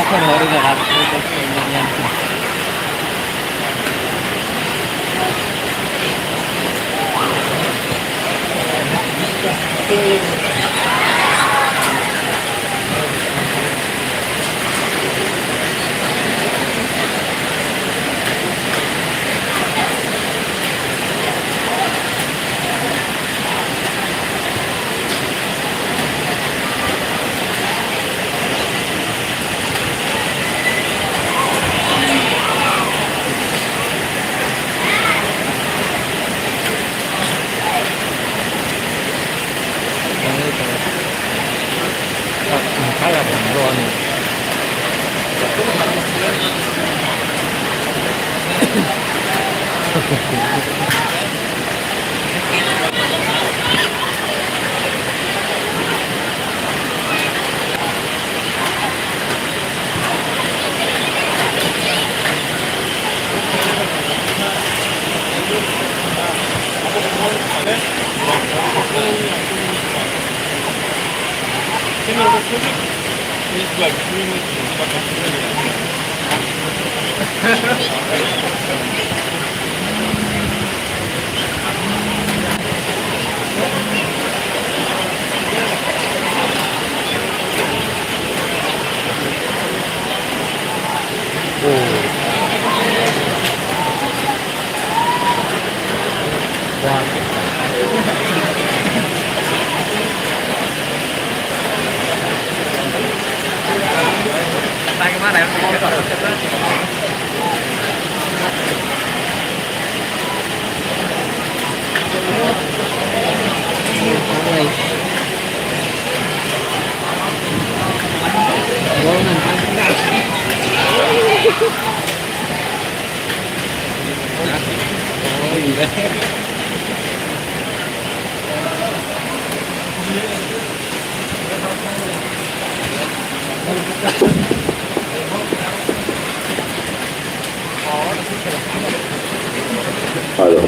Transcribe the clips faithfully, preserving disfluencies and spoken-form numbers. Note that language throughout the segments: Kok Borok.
Hello,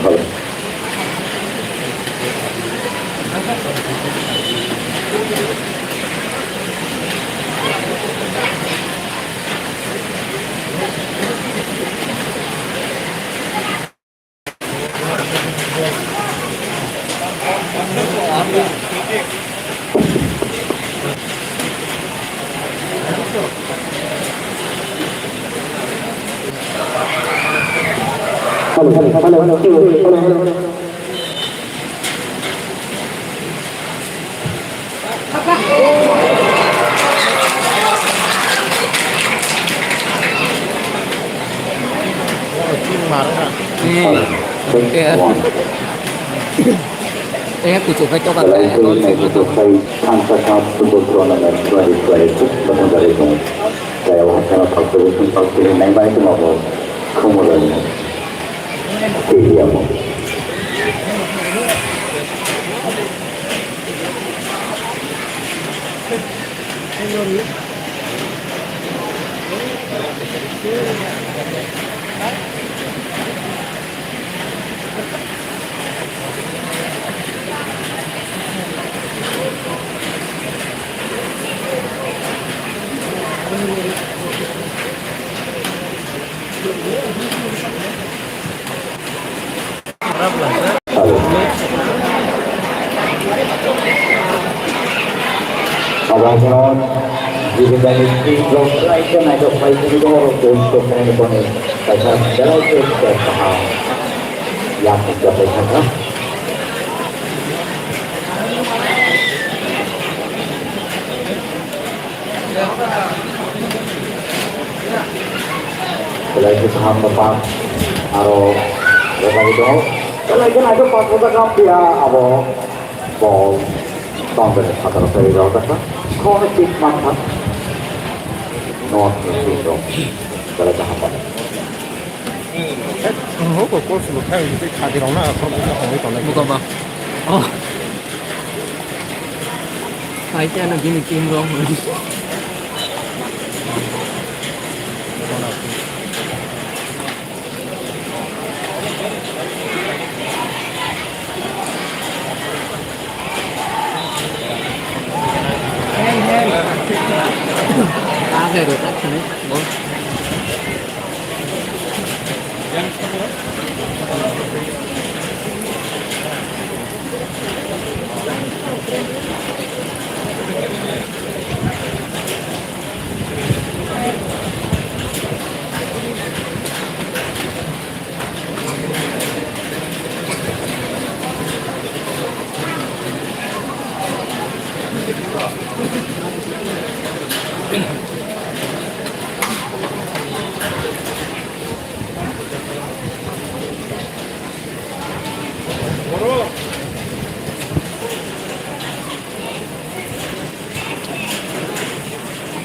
hello. Hello, hello, hello, hello, hello, hello. Eh, kuchuk hai toka. Thansa Cup Football Tournament twenty twenty-six, Bathang Jari Song. Jaya Wahansana Park Solution Park Sili Naibai Tumabo Khumulani Stadium. Abang Brown, jibidani free throw strike naijak pai sini dong, oro goal scorer ni boni kaisa belai khe kaham yakni japai thangkha. Belai khe kaham bwpang aro rwgwi tongo. Belai khe naithok pass bwchak kha, phiya abo ball boundary phataro sai rwjak kha. Khoroknwi kick mankha. North ni team rok belai kaham bwpang. Hoko koslo khai hwnwi khadirokno akhoroksa hwnwi tongnai. Buka ba. Oh. Hai khe ano bini team rok hwnwi. Ah, khe rwchap thani.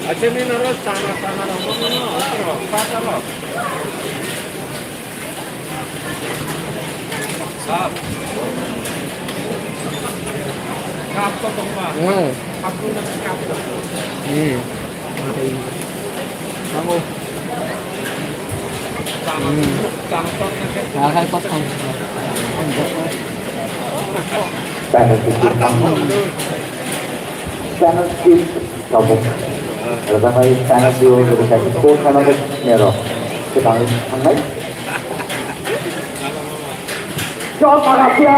Acha, ni noro sana, sana, romo, no, no, otro, pasa, no. Sab. Kap to tongma. Hmm. Kap to na kap to. Hmm. Kamu. Hmm. Kap to na kap to. Ahai, potong. Penalty kick. Penalty kick. Tabuk. Rwjaknai penalty o rwjaknai goal khana bai nero. Kwtal thangnai. Shot laga kya?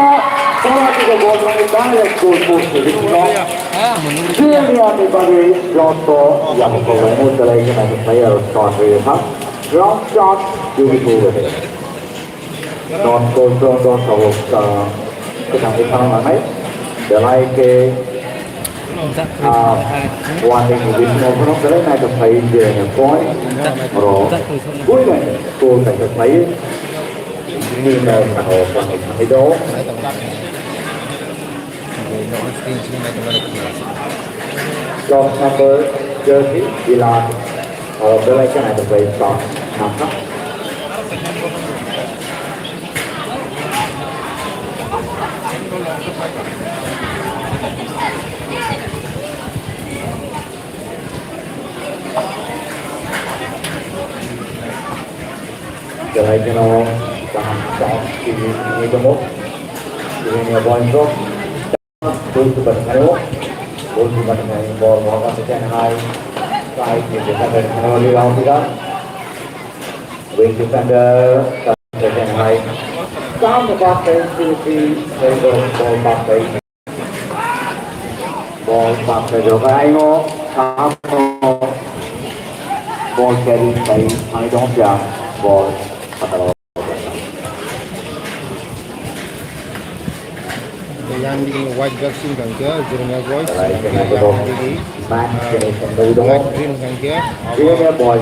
Bola tiko goal khana direct goal post. Clearly ani bari shot to yamo ko mo dalai khana player shot rwkha. Long shot, beautiful. North Coast Zone o tabuk, ah, kwthangwi thang nangnai. Belai khe, ah, wani ni bisingo phano belai naithok khlaiwi Jirania point. Oro Women School naithok khlaiwi. Nini no saka o phano thangwi do. Top number jersey, Bilal. Oro belai kheno belai top nangkha. Belai kheno kaham top sini wngwi tongo. Sini boys rok. Goalkeeper ni thani o. Goalkeeper ni thani ball rohorma se thani hai. Side ni defender ni thani o rebound tida. Wing defender se thani hai. Sam ni pass kai sini si ball pass kai. Ball pass kai jokai o. Sam no ball carry kai thani dong sia ball. Yang digi white jersey hwnkha khe Jirania Boys, yang digi, ah, light green hwnkha khe abo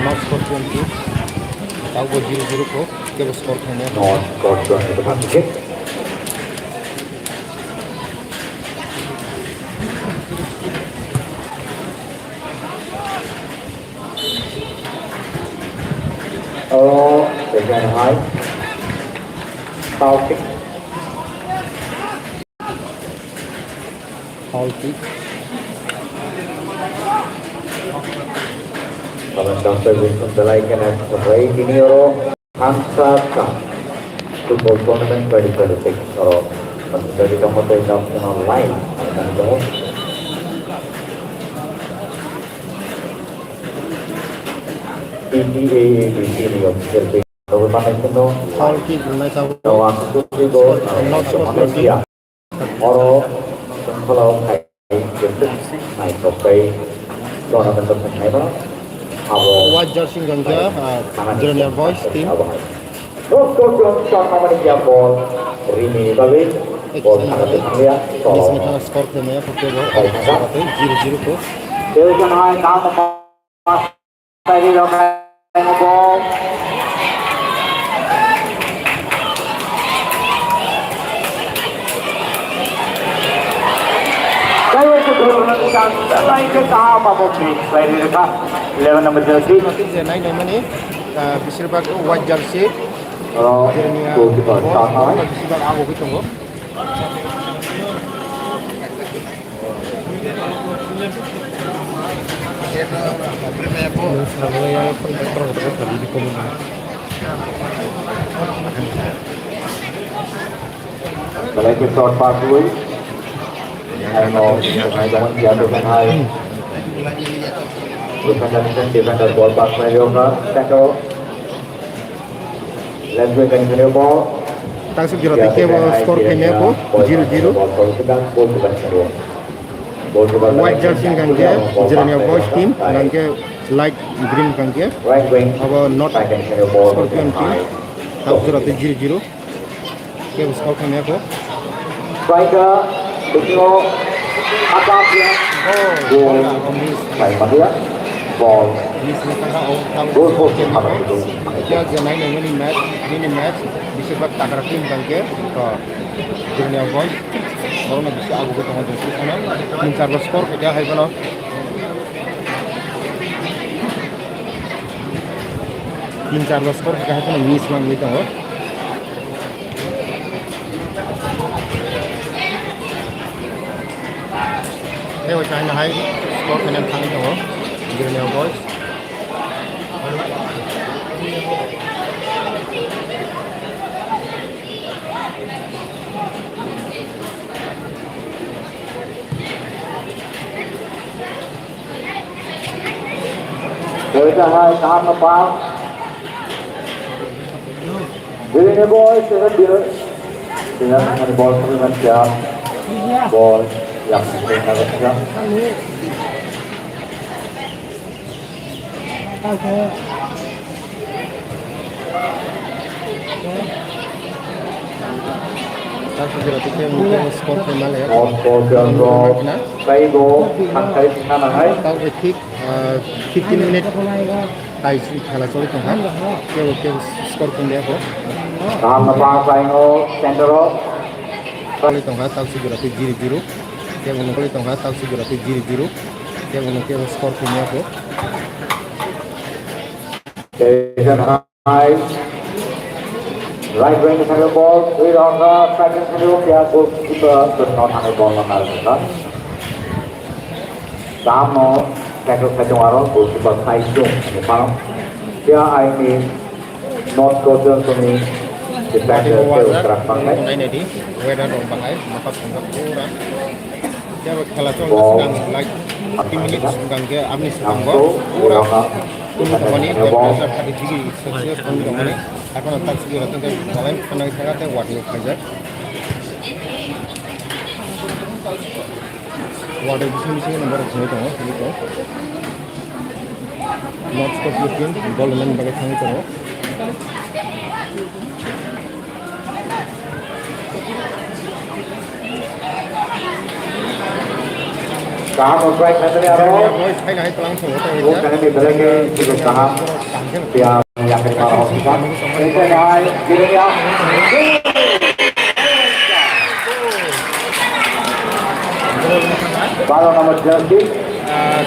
North Coast Zone two. Taubo zero zero kho, kebo score khainai. Oh, second high. Foul kick. Foul kick. Kawan Doctor Vincent Belai kena sebagai ini oro. Angsa Cup Football Tournament twenty twenty-six oro dari Kamoto International Line dan dong. P T A A D C ni official page. Foul kick rwnai tabuk. North Coast Zone two. Oro tongpholo khai naithok tei tournament o thangnaima abo white jersey hwnkha khe, ah, Jirania Boys team. Abo hai. Dos dos jon chakmani ya ball rini bagwi ball thangna thangya solo. Score khlaimaya, football ball thangna zero zero kho. Tei jan hai nang Eleven number jersey. Nai naimani, ah, beshirbag white jersey. Oh, goalkeeper, beshirbag abo tongo. Belai khe short pass lui. Hai no, hai jaman dia tu kan hai. Defender, defender ball pass mai yo ka, tackle. Tangsuk jora tei kebo score khaimaya kho, zero zero. White jersey hwnkha khe Jirania Boys team, hwnkha khe light green hwnkha khe abo North Scorpion team. Tangsuk jora tei zero zero. Kebo score khaimaya kho. Striker, bisingo attack ya. Oh, goal. Goal. Miss. Bai Maria. Ball. Miss ni saka o tam. Goal post ni phala. Kya je nai nai mani match, mini match, bisi bak takra team hwnkha khe, to, Jirania Boys. Borok no bisi agu tongo, jong sisana. Tin char ba score khaikha hai bono. Tin char ba score khaikha hai bono miss wngwi tongo. Tei waisa haino hai score khaina thangwi tongo Jirania Boys. Tei waisa hai kaham no pass. Jirania Boys, second year. Dengan dengan ball, dengan siap. Ball yang dengan siap. Tangsuk jora tei kebo score khe male. Ball, ball, ball, ball. Taibo, thangkhai thangna hai. Tang thik. Ah, fifteen minute tai khela choli tongkha. Kebo kebo score kung de ko. Kaham no pass line o center o. Choli tongkha, tangsuk jora tei zero zero. Kebo no choli tongkha, tangsuk jora tei zero zero. Kebo no kebo score kung ya ko. Jason Hai. Right wing thani ball, twi rokha, second thani ball, ya goalkeeper, to not thani ball no nai rokha. Sam no tackle khai tongo aro, goalkeeper khai chung ni pano. Ya aini not goal chung ni defender ke utrak pangai. Nai nai di, weather rok bahai, mata songkha pura. Kebo khela chol sigang like fifty minutes sigang khe aboni sigango pura kunu tongmani temperature thirty degree Celsius kunu tongmani. Akhano tak sigi rok tongkhe balai khana khe tei watwi khaijak. Watwi bising bising number rok sini tongo, sini tongo. North Scorpio team, goal line bagwi thangwi tongo. Kaham o try khlaimani aro. Boys, hai, hai, tlang thongo, tong, ball ya. Kami belai khe, cukup kaham. Dia yang kena marah kita. Ini saya hai, gini ya. Baro number jersey. Ah,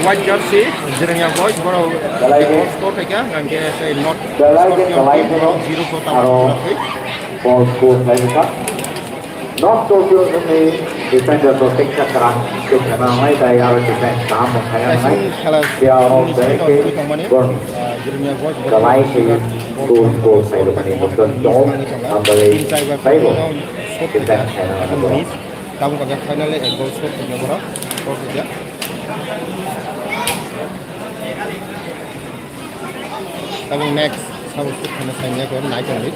white jersey, Jirania Boys, boro. Belai khe. Score khaikha, hingke sei North Belai khe, Scorpion belai team, khe. Zero kota aro. Ball score khlaimani. North Scorpion ni defender bo teksa kwrang, teksa kwrang nai, tai aro defense kaham bo khai nai. Kaising khela Dia aro sini belai sini khe tongmani, ball. Ah, Jirania Boys, boro. Belai khe goal score khai rokmani botol dong, ambai taibo defense khai nai. Tabuk kaisa final le ek goal score khaikha borok. Score khaikha. Tabuk next sabo suk khana saimya ko nai tongdi.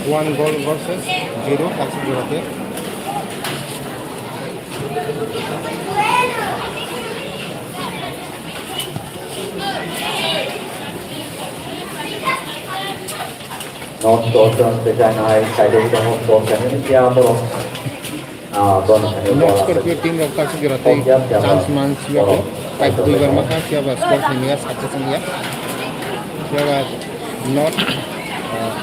One goal versus zero, Kaksuk Jora team. North Scorpion se jai nai, side o tongo, Scorpion ni kya borok. Ah, North Scorpio team rok Kaksuk Jora tei chance man siya ko. Five duibar ma kha siya ba score simiya success niya. Siya ba North, ah,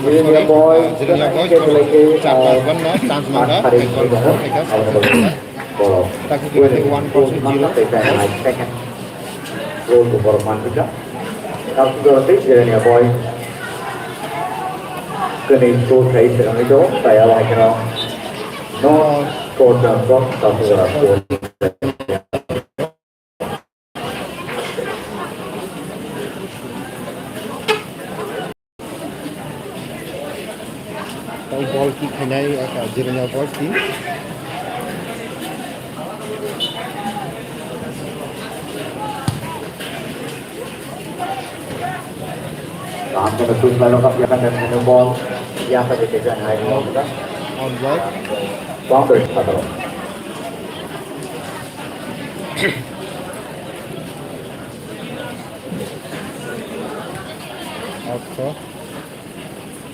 Junior boys, Junior boys, chance man da, one percent. Goal to Borok Mantika. Tapsugoroti Jirania boy. Kani score khai sirangni do, taya wahai kano. No score chance of Tapsugora score. Tei ball kick khainai, aka Jirania boys team. Kaham khe tus lai rok ya kan ball ya ka de ke jan hai ni. Out ball. Boundary phataro. Out ko.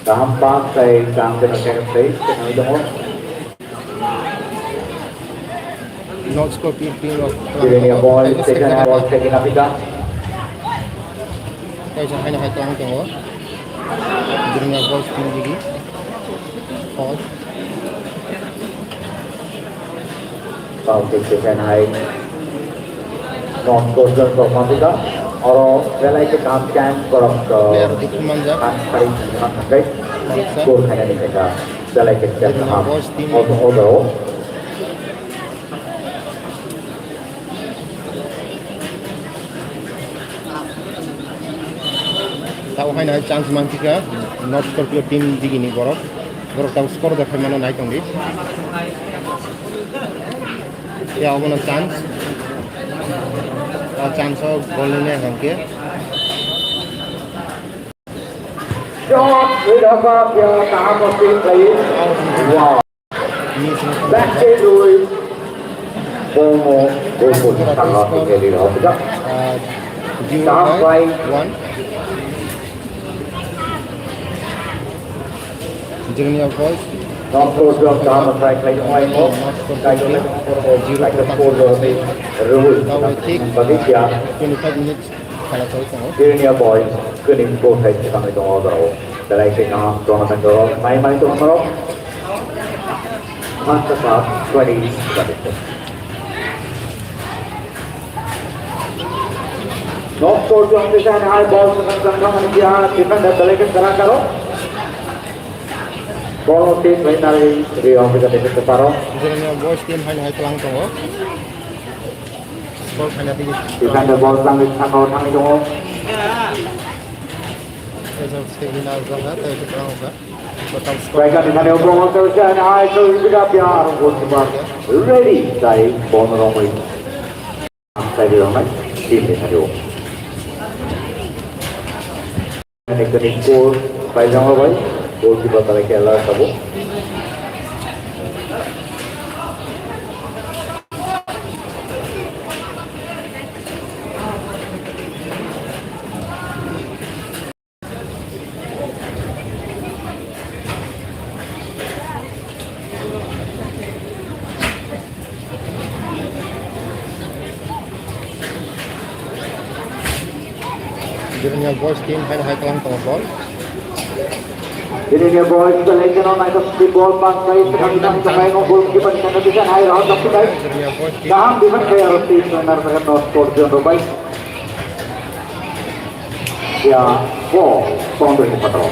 Kaham pass tei kaham khe no second place khe nai tongo. Not score team, team of Jirania boys, second half ball taking up it up. Kaisa haino hai tong tongo. Jirania boys team digi. Foul. Foul kick defend hai. Non goal zone rok mantika. Oro belai khe kaham chance borok, uh, player dukhu manjak. Pass khai mankhai. Mansa. Goal khainani khe belai khe chance kaham. Boys team. Oro, oro. Tabo haino hai chance mantika North Scorpio team digini borok. Borok tabo score da khaimano nai tongdi. Ya, obono chance. O chance o goal ni hwnkhe. Shot, wait up, up, yeah, kaham o save khlai. Wow. Back side rui. Bomo, goal post tangma khe rwi rw pijak. Kaham khlai. Jirania boys. North Scorpio kaham try khlai tongo. Zero. Twenty-five minutes. Khala choli tongo. Jirania boys, kini goal hai se tangwi tongo abo. Belai khe kaham tournament o mai mai tongo. Master Cup twenty twenty-six. North Scorpio ang design high ball sa sang sang khamani dia defender belai khe kara karo. Ball o tip bai nari ri ang design defender paro. Jirania boys team hai hai tlang tongo. Ball khaina tigi. Defender ball tangwi sakao thangwi tongo. Ejang segi na jaga tei tei tei tei. Striker ni thani ball tangwi sakao hai tangwi tigi biar goalkeeper ready tai ball romwi. Sai di romai. Team ni thani. Ani kani goal bai jang bai goalkeeper tala khe alert abo. Jirania boys team hai hai kalang tongo ball. Jirania boys belai kheno naithok si ball pass khai, sekham sekham tonglaio, goalkeeper ni thangwi bisa hai round of play. Jirania boys team. Kaham defend khai aro si corner bai North Scorpio rok bai. Ya, ball boundary ni phataro.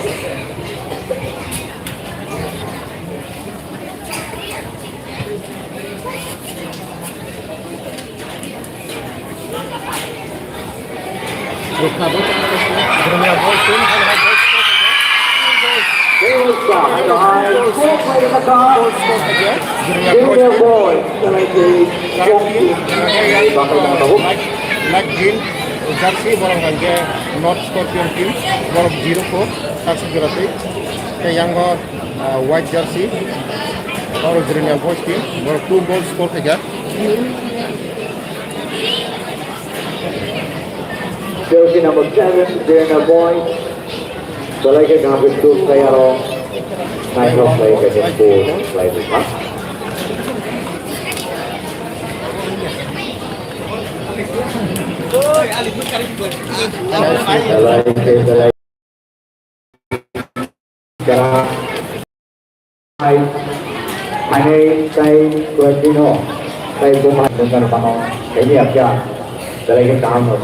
Light green jersey borok hwnkhe North Scorpion team, borok zero four, taksuk jora tei. Tei yango, ah, white jersey, oro Jirania boys team, borok two goals score khaikha. Jersey number seven, Jirania boys. Belai khe kaham khe shoot khai aro naithok khlai khe goal khlai rwkha. Belai khe belai Jara hai, hai, tai, kuat dino, tai, buma, dengar, mano, ini apa? Belai ke kaham,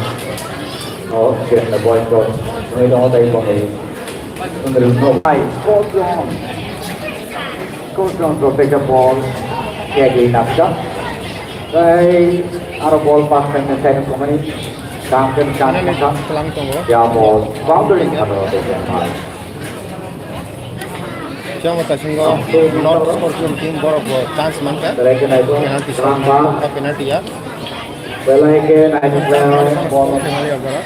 oh, kira na boy ko, ini dong, tai, buma, ini, menurut no, hai, kosong, kosong, protect the ball, kaisa, tai, aro ball pass, tai, tai, buma, ini, kaham, kaham, kaham, kaham, ya, ball, boundary, aro, tai, tai, Chama ta singo North Scorpion team borok bo chance mankha. Penalty shot, penalty ya. Penalty ya, bora.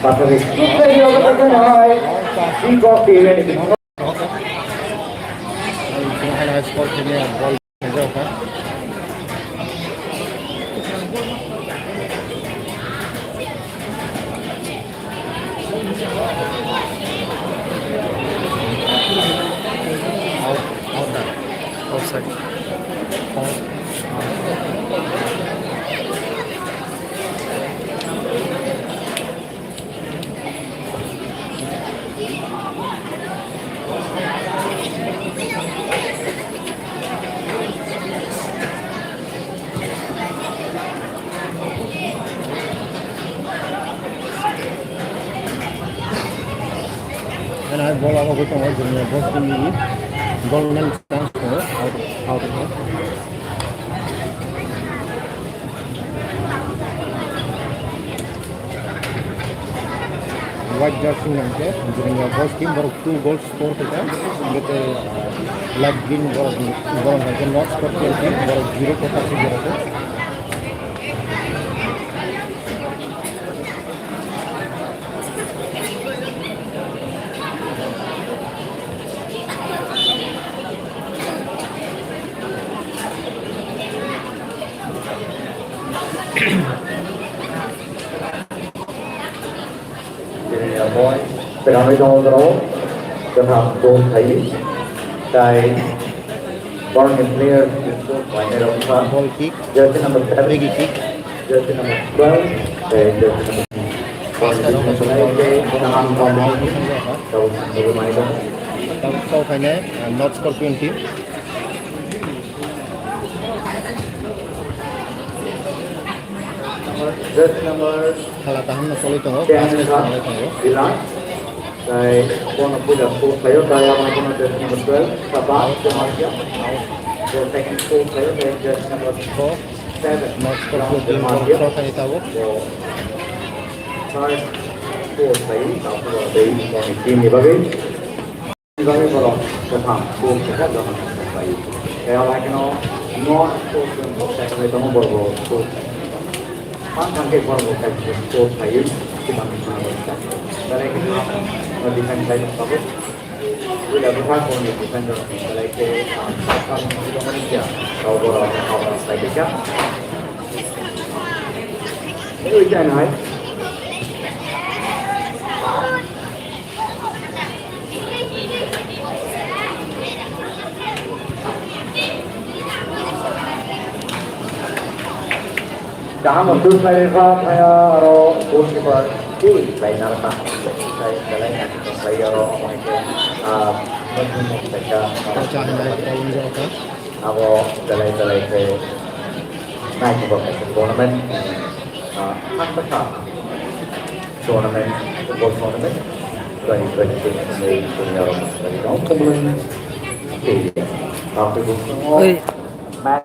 Score khe ball. Out, out na. Offside. Out. Ano hai bol abo gwi tongo, jwngjal bol team ni bol nani chance tongo, out, out. White jersey nangkhe, jwngjal bol team borok two goals score khaikha, hingkhe tei light green borok, borok hingkhe not score khaikha, borok zero khe kaisa zero khe. Tini ya boy, penalty tongo borok, kwtham goal khai, tai borokni player khlainai rok wngkha. Ball kick, jersey number seven, free kick. Jersey number twelve, tai jersey number four. Ball kick khlainai khe Nahan Bamon, tau sini mai dong. Tau khainai, uh, North Scorpion team. Jersey number Khala kaham no choli tongo, ten first match wngkha, choli tongo. Dilan. Tai bono puila score khlaio, tai abo bono jersey number twelve, Sabah Jamatia. Bo second score khlaio, tai jersey number four, seven, North Scorpion team Jamatia. Score khlaio tabuk. Bo third score khlaio, tabuk bo tei boni team ni bagwi. Bagwi borok kwtham score kwchak jora bai. Tei abo hai kheno North Scorpion bo sai tongo, borok bo score. Phang thang khe borok bo kaisa score khlaiwi sima ni sima bo sai. Belai khe no defense sai tabuk. Puila bwkha kongni defender belai khe, ah, sakha ni sima ni kya. Tei borok cover sai kha. Ui, jai nai. Kaham no shoot khlai kha, phaya aro goalkeeper twi khlai narwkha. Khlai, khlai narwkha, khlai aro omo hai khe, ah, mukti mukti kha. Kacha hinai khe tabuk wng jao kha. Abo belai belai khe naitugwi khe tournament, ah, hakbakha tournament, football tournament, twenty twenty-six ni Puniya Roma Stadium, Kublai, India. Ah, football Oi. Match